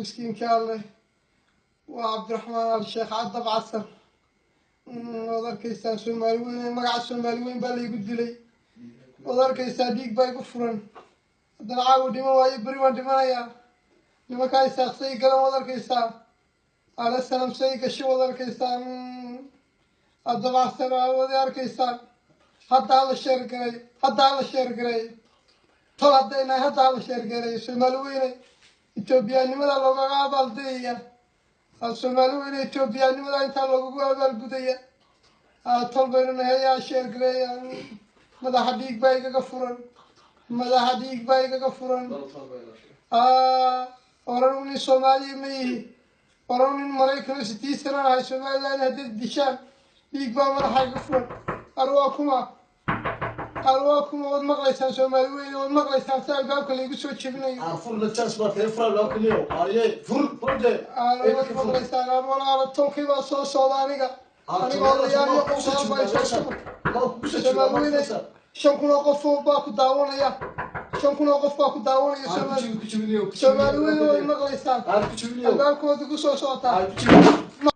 Miskiinka Alle waa Cabdiraxmaan Al Sheekh Cadab Casar. Waad arkaysaan, Soomaali weyn, magaca Soomaali weyn baa laygu dilay. Waad arkaysaa, dhiig baa igu furan. Haddana caawa dhiman waayo, beri waan dhimanayaa. Nimankaa Isaaqsay galan, waad arkaysaa. Ale sanamsay gashay, waad arkaysaan. Cadab Casar waad arkaysaan. Hadda hala share garay, hadda hala share garay. Tol hadday nahay, hadda hala share garay. Soomaali weyne, Etoobiyaanimada loogaga abaaldayaya. Soomaali weyne, Etoobiyaanimada intaa loogagu abaalgudaya. Tol baynu nahay, ayaa share gareeya. Madaxa dhiig baa igaga furan, madaxa dhiig baa igaga furan. Oran nin Soomaaliya ma yihi, oran nin Maraykan 60 sanaan ahay. Somaliland haddaad dishaan, dhiig baa madaxa iga furan. Arwaa kuma, arwaa kuma. Waad maqlaysaan, Soomaali weyne, waad maqlaysaan si albaabka laygu soo jebinayo. Fur la chance baa tahay, fur albaabka. Aye, fur, furde. Waad maqlaysaan. Walaala, tolkii baa soo socda. Aniga odayaal iyo qofaal baa soo socda. Soomaali weyne, 5,000 oo qof baa ku daawanaya, 5,000 oo qof baa ku daawanaya. Soomaali weyne, waad maqlaysaan, albaabkooda ku soo socotaa.